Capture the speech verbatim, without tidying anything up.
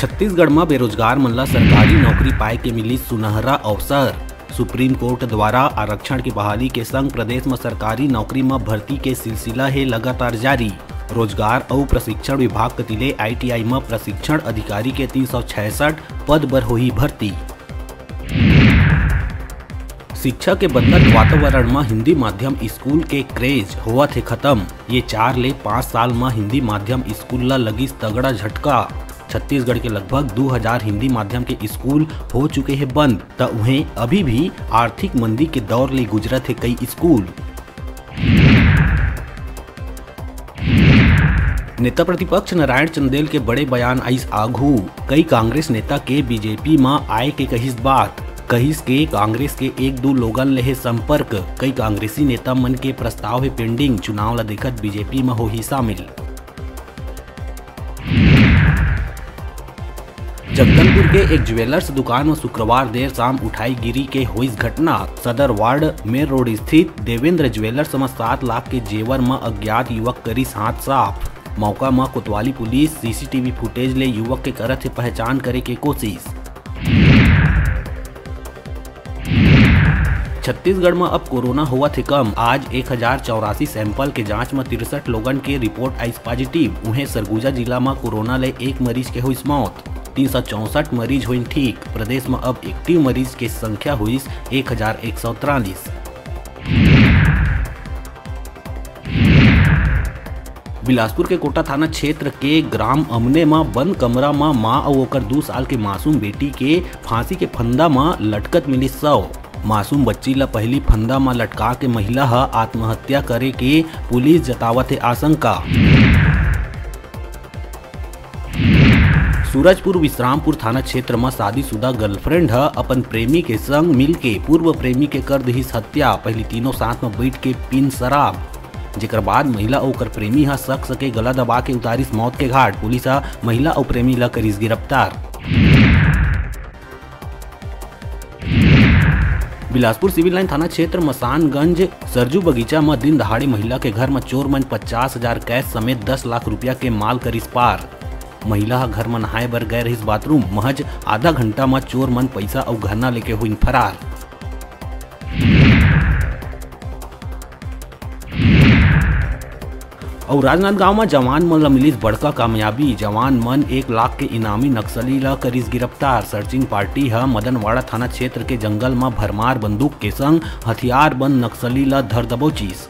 छत्तीसगढ़ म बेरोजगार मन ल सरकारी नौकरी पाए के मिली सुनहरा अवसर। सुप्रीम कोर्ट द्वारा आरक्षण के बहाली के संग प्रदेश म सरकारी नौकरी म भर्ती के सिलसिला हे लगातार जारी। रोजगार अउ प्रशिक्षण विभाग कति ले आईटीआई म प्रशिक्षण अधिकारी के तीन सौ छियासठ पद बर होही भर्ती। शिक्षा के बदलत वातावरण म हिंदी माध्यम स्कूल के क्रेज होवत हे खत्म। ये चार ले पाँच साल म हिंदी माध्यम स्कूल ल लगिस तगड़ा झटका। छत्तीसगढ़ के लगभग दू हजार हिंदी माध्यम के स्कूल हो चुके हे बंद, त उहें अभी भी आर्थिक मंदी के दौर ले गुजरत हे कई स्कूल। नेता प्रतिपक्ष नारायण चंदेल के बड़े बयान आइस आघू। कई कांग्रेस नेता के बीजेपी म आए के कहिस बात। कहिस के कांग्रेस के एक दू लोगन ले हे संपर्क। कई कांग्रेसी नेता मन के प्रस्ताव हे पेंडिंग, चुनाव ल देखत बीजेपी म होही शामिल। जगदलपुर के एक ज्वेलर्स दुकान म शुक्रवार देर शाम उठाई गिरी के होइस घटना। सदर वार्ड मेर रोड स्थित देवेंद्र ज्वेलर्स म सात लाख के जेवर म अज्ञात युवक करिस हाथ साफ। मौका म कोतवाली पुलिस सीसीटीवी फुटेज ले युवक के करत हे पहचान करे के कोशिश। छत्तीसगढ़ म अब कोरोना होवत हे कम। आज एक हजार चौरासी सैंपल के जांच म तिरसठ लोगन के रिपोर्ट आइस पॉजिटिव। उहें, सरगुजा जिला म कोरोना ले एक मरीज के होइस मौत। तीन सौ चौसठ मरीज होइन ठीक। प्रदेश म अब एक्टिव मरीज के संख्या होइस एक हजार एक सौ तिरालीस। बिलासपुर के कोटा थाना क्षेत्र के ग्राम अमने म बंद कमरा म मां अउ ओकर दू साल के मासूम बेटी के फांसी के फंदा म लटकत मिलिस शव। मासूम बच्ची ल पहिली फंदा म लटका के महिला ह आत्महत्या करे के पुलिस जतावत हे आशंका। सूरजपुर विश्रामपुर थाना क्षेत्र म शादीशुदा गर्लफ्रेंड ह अपन प्रेमी के संग मिलके पूर्व प्रेमी के कर दिहिस हत्या। पहिली तीनों साथ म बैठ के पीन शराब, जेकर बाद महिला अउ ओकर प्रेमी ह शख्स के गला दबा के उतारिस मौत के घाट। पुलिस ह महिला अउ प्रेमी ल करिस गिरफ्तार। बिलासपुर सिविल लाइन थाना क्षेत्र मसानगंज सरजू बगीचा म दिन दहाड़े महिला के घर म चोर मन पचास हजार कैश समेत दस लाख रुपया के माल करिस पार। महिला ह घर म नहाए बर गए रहिस बाथरूम, महज आधा घंटा म चोर मन पइसा अउ गहना लेके होइन फरार। अउ राजनांदगांव म जवान मन ल मिलिस बड़का कामयाबी। जवान मन एक लाख के इनामी नक्सली ल करिस गिरफ्तार। सर्चिंग पार्टी ह मदनवाड़ा थाना क्षेत्र के जंगल म भरमार बंदूक के संग हथियार बंद नक्सली ल धर दबोचिस।